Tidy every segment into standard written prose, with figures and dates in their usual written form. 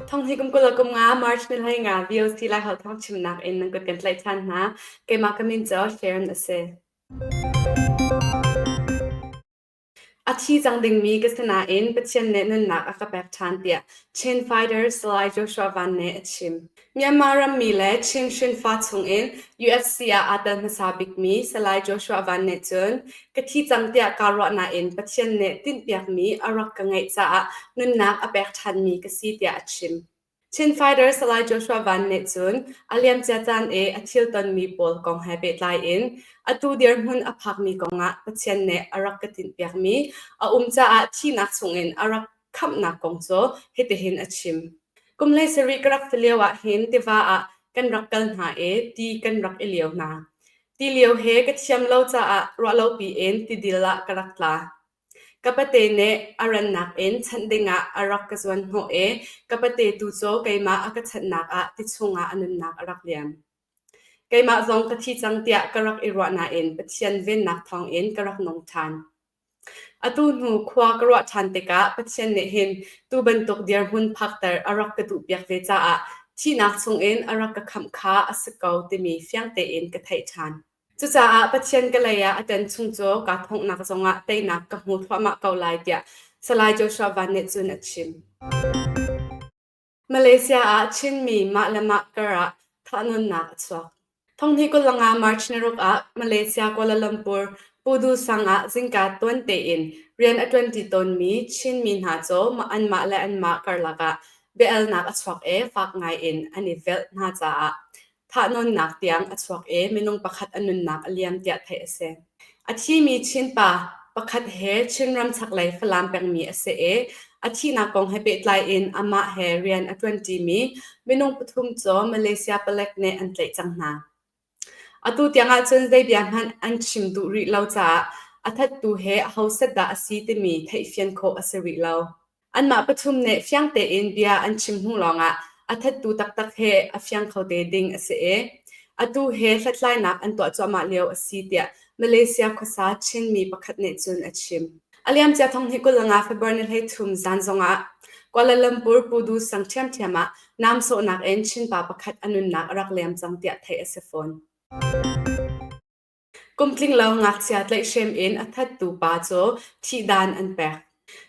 Thong hi kum kul le kum nga March ni hlei nga VOC Laiholh thawng chimnak in nan kut kan tlaih ṭhan hna. Keimah ka min cu Sharon a si. A thi cang dingmi ka si nain Pathian nih nunnak a ka pek ṭhan tiah Chin fighter Salai Joshua Van nih a chim. Myanmar rammi le Chin hrinfa chungin UFC ah aa tel hmasa bikmi Salai Joshua Van nih cun ka thi cang tiah kaa ruah nain Pathian nih tinhpiakmi a rak ka ngeih caah nunnak a pek ṭhanmi ka si tiah a chim. Chin fighter Salai Joshua Van nih cun a liamcia caan i a thil tonmi pawl kong he pehtlai in atu dirhmun a phakmi kongah Pathian nih a rak ka tinhpiakmi a um caah thihnak chungin a rak khamhnak kong cu hitihin a chim. Kum 17 ka rak si lio ah hin tiva ah kan rak kal hna i ti kan rak i lio hna. Ti lio he ka thiam lo caah ruahlopi in tidil ah ka rak tla. Ka pate nih a rannak in chanh dingah a rak ka zuanhnawh i ka pate tu cu keimah a ka chanhnak ah ti chungah a nunnak a rak liam. Keimah zong ka thi cang tiah ka rak i ruah nain Pathian vennak thawngin ka rak nung ṭhan. Atu hnu khua ka ruah ṭhan tikah Pathian nih hin tu bantuk dirhmun phakter a rak ka duhpiak ve caah thihnak chungin a rak ka khamh kha a si ko timi fiang tein ka theih ṭhan. Cucaah Pathian ka lei ah a ṭan chung cu kaa thonghnak zongah teinak ka hmu thluahmah ko lai tiah Salai Joshua Van nih cun a chim. Malaysia ah Chinmi mah le mah kar ah thahnawnnak a chuak. Thonghnih 25 March ni ruk ah Malaysia Kuala Lumpur Pudu sang ah zingka tuan tein rian a ṭuanṭi tawnmi Chinmi hna cu anmah le anmah karlak ah bia-alnak a chuak i fak ngai in an i velh hna caah Thahnawnnak tiang a chuak i minung pakhat a nunnak a liam tiah theih a si. A thimi Chin pa pakhat he Chinram chaklei Falam pengmi a si i a thihnak kong he pehtlai in amah he rian a ṭuanṭimi minung pathum cu Malaysia palek nih an tlaih cang hna. Atu tiang ahcun zei bia hmanh an chim duh rih lo caah a thattu he aho set dah a si timi theihfian khawh a si rih lo. Anmah pathum nih fiang tein bia an chim hnu lawngah a thattu taktak he a fiang kho te ding a si i atu he hlathlainak an tuah cuahmah lio a si tiah Malaysia khuasa Chinmi pakhat nih cun a chim. A liamcia thonghnih 25 February ni 13 zan zongah Kuala Lumpur Pudu sang ṭhiamṭhiam ah nam sawhnak in Chin pa pakhat a nunnak a rak liam cang tiah theih a si fawn. Kum tlinglo ngakchia tlaihhrem in a thattu pa cu thihdan an pek.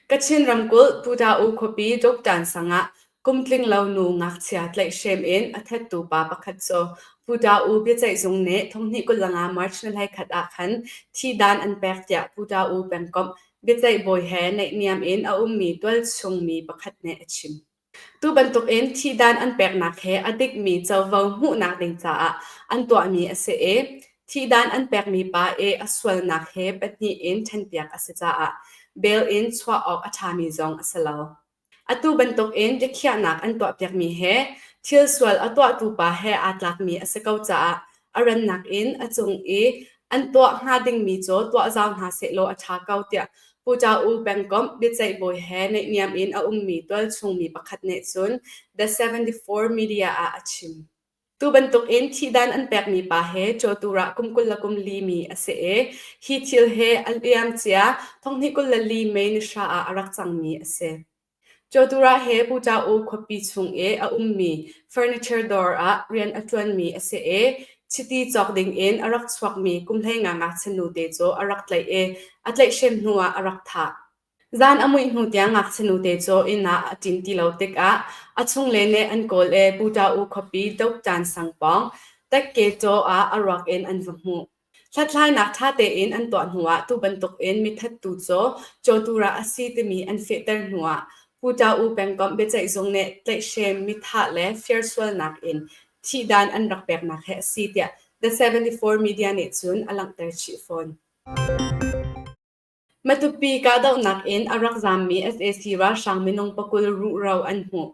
Kachin ramkulh Puta-u khuapi Duktan sang ah kum tlinglo nu ngakchia tlaihhrem in a thattu pa pakhat cu Puta-u biaceihzung nih thonghnih 25 March ni 21 ah khan thihdan an pek tiah Puta-u pengkomh biaceih bawi he naihniam in a ummi tualchung mi pakhat nih a chim. Tu bantukin thihdan an peknak he a dikmi covo hmuhnak ding caah an tuahmi a si i thihdan an pekmi pa i a sualnak he pahnih in ṭhenpiak a si caah bail in chuah awk a ṭhami zong a si lo. Atu bantukin biakhiahnak an tuahpiakmi he thil sual a tuahtu pa he aa tlakmi a si ko caah a rannak in a cung i an tuah hnga dingmi cu tuah zau hna sehlaw a ṭha ko tiah Pu Ca U pengkomh biaceih bawi he naihniam in a ummi tualchungmi pakhat nih cun The 74 Media ah a chim. Tu bantukin thihdan an pekmi pa he Cawtur ah kum 24 mi a si i hi thil he a liamcia thonghnih 24 May ni hra ah a rak cangmi a si. Cawtura he Pu Ca U khuapi chung i a ummi furniture dawr ah rian a ṭuanmi a si i chiti cawk dingin a rak chuakmi kum 15 ngakchia nute cu a rak tlaih i a tlaihhrem hnuah a rak thah. Zan a muih hnu tiang ngakchia nute cu inn ah a ṭin ti lo tikah a chungle nih an kawl i Pu Ta U khuapi Doktan sang pawng Tekke Taw ah a ruak in an va hmuh. Hlathlainak ṭha tein an tuah hnuah tu bantukin mithattu cu Cawtura a si timi an fehter hnuah Pu Ta U pengkomh biaceihzung nih tlaihhrem, mithah le firsualnak in thihdan an rak peknak hi a si tiah The 74 Media nih cun a langhter chih fawn. Matupi kahdohnak in a rak zaammi sac ralhrang minung pakul ruhro an hmuh.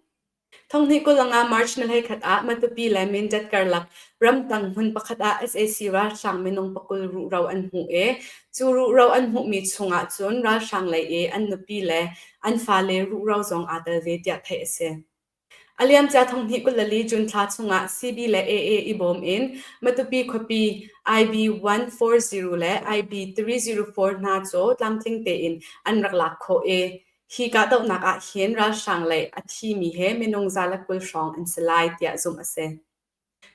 Thonghnih 25 March ni 21 ah Matupi le Mindat karlak ramtang hmun pakhat ah sac ralhrang minung pakul ruhro an hmuh i cu ruhro an hmuhmi chungah cun ralhrang lei i an nupi le an fale ruhro zong aa tel ve tiah theih a si. A liamcia thonghnih 24 June thla chungah CB le AA i bawm in Matupi khuapi IB 140 le IB 304 hna cu tlamtling tein an rak lak khawh i hi kahdohnak ah hin ralhrang lei a thimi he minung 120 hrawng an si lai tiah zumh a si.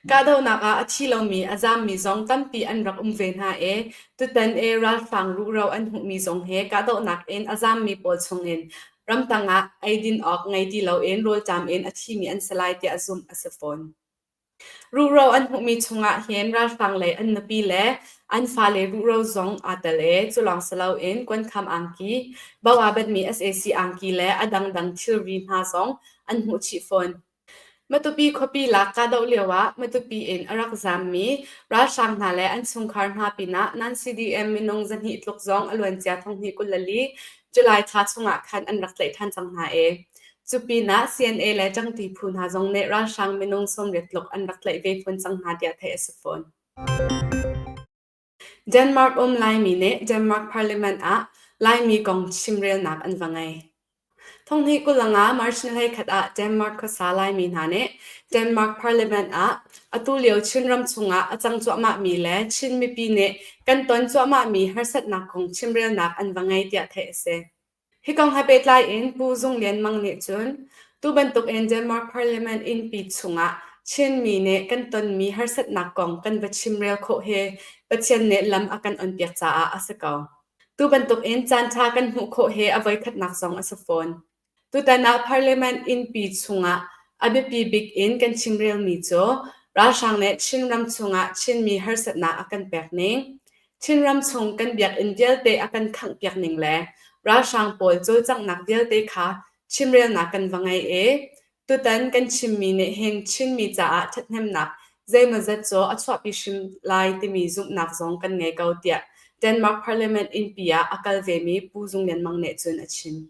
Kahdohnak ah a thi lomi a zaammi zong tampi an rak um ve hna i tutan i ralhrang ruhro an hmuhmi zong hi kahdohnak in a zaammi pawl chungin ramtang ah eidin awk ngei ti loin rawlṭam in a thimi an si lai tiah zumh a si fawn. Ruhro an hmuhmi chungah hin ralhrang lei an nupi le an fale ruhro zong aa tel i cu lawng si loin kuankham angki, bo aa batmi sac angki le a dangdang thilri hna zong an hmuh chih fawn. Matupi khuapi lak kahdoh lioah Matupi in a rak zaammi ralhrang hna le an chungkhar hna pinah non-CDM minung 200 tluk zong a luancia 2024 July thla chungah khan an rak tlaih ṭhan cang hna i cu pinah CNA le ṭangṭi phu hna zong nih ralhrang minung 80 tluk an rak tlaih ve fawn cang hna tiah theih a si fawn. Denmark um Laimi nih Denmark Parliament ah Laimi kong chimrelnak an va ngei. Thonghnih 25 March ni 11 ah Denmark khuasa Laimi hna nih Denmark Parliament ah atulio Chinram chungah a cang cuahmahmi le Chin mipi nih kan ton cuahmahmi harsatnak kong chimrelnak an va ngei tiah theih a si. Hi kong he pehtlai in Pu Zung Lian Mang nih cun tu bantuk in Denmark Parliament innpi chungah Chinmi nih kan tonmi harsatnak kong kan va chimrel khawh hi Pathian nih lam a kan onpiak caah a si ko. Tu bantuk in caanṭha kan hmuh khawh hi a voikhatnak zong a si fawn. Tutan ah Parliament innpi chungah a biapi bik in kan chimrelmi cu ralhrang nih Chinram chungah Chinmi harsatnak a kan pek ning, Chinram chung kan biakinn vialte a kan khanghpiak ning le ralhrang pawl cawlcanghnak vialte kha chimrelnak kan va ngei i tutan kan chimmi nih hin Chinmi caah ṭhathnemnak zeimawzat cu a chuahpi hrim lai timi zumhnak zong kan ngei ko tiah Denmark Parliament innpi ah a kal vemi Pu Zung Lian Mang nih cun a chim.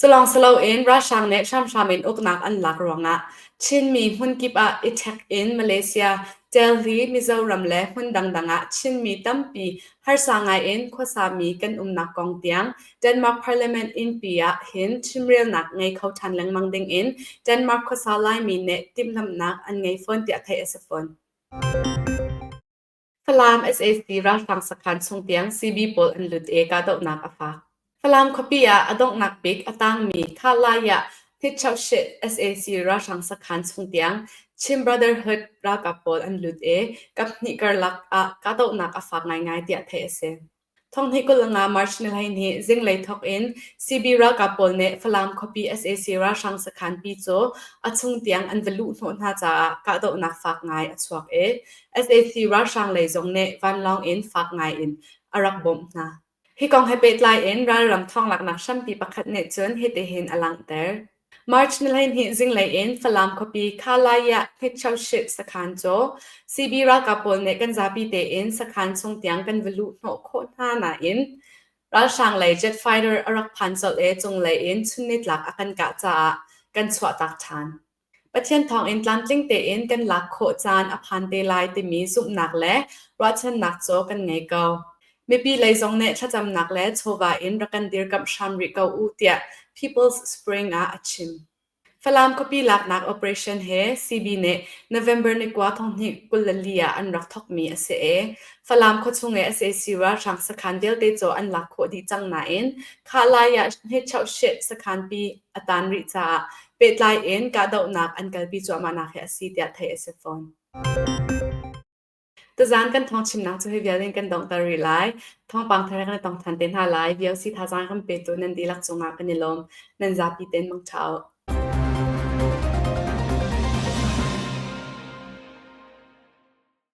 Culawng si loin ralhrang nih hramhram in uknak an lak ruangah Chinmi hmunkip ah i ṭhek in Malaysia, Delhi, Mizoram le hmun dangdang ah Chinmi tampi harsa ngaiin khuasami kan umnak kong tiang Denmark Parliament innpi ah hin chimrelnak ngei kho ṭhan lengmang dingin Denmark khuasa Laimi nih timhlamhnak an ngei fawn tiah theih a si fawn. Falam sac ralhrang sakhan chung tiang CB pawl an lut i kahdohnak a fak. Falam khuapi ah a donghnak bik a tangmi Kha-Lai-ah Hnichauhshit sac ralhrang sakhan chung tiang Chin Brotherhood ralkap pawl an lut i kaphnih karlak ah kahdohnak a fak ngaingai tiah theih a si. Thonghnih 25 March ni 12 zinglei thawk in CB ralkap pawl nih Falam khuapi sac ralhrang sakhan pi cu a chung tiang an va luh hnawh hna caah kahdohnak fak ngai a chuak i sac ralhrang lei zong nih vanlawng in fak ngai in a rak bawmh hna. Hi kong he pehtlai in ralram thawnglaknak hrampi pakhat nih cun hitihin a langhter. March ni 12 zinglei in Falam khuapi Kha-Lai-ah Hnichauhshit sakhan cu CB ralkap pawl nih kan zapi tein sakhan chung tiang kan va luh hnawh khawh hna nain ralhrang lei jet fighter a rak phan colh i cunglei in chunnitlak a kan kah caah kan chuahtak ṭhan. Pathian thawngin tlamtling tein kan lak khawh caan a phan te lai timi zumhnak le ruahchannak cu kan ngei ko. Mipi lei zong nih thlacamnak le chawva in rak kan dirkamh hram rih ko u tiah People's Spring ah a chim. Falam khuapi laknak operation he CB nih November ni kua 2024 ah an rak thawkmi a si i Falam khuachung i sac ralhrang sakhan vialte cu an lak khawh dih cang nain khah lai ah Hnichauhshit sakhanpi a tan rih caah pehtlai in kahdohnak an kalpi cuahmahnak hi a si tiah theih a si fawn. Tuzaan kan thawng chimnak cu hi vial in kan donghter rih lai. Thawngpang thar kan i tong than te hna lai. VOC thazaang kan petu nan dihlak cungah kan i lawm. Nan zapi tein mangṭha u.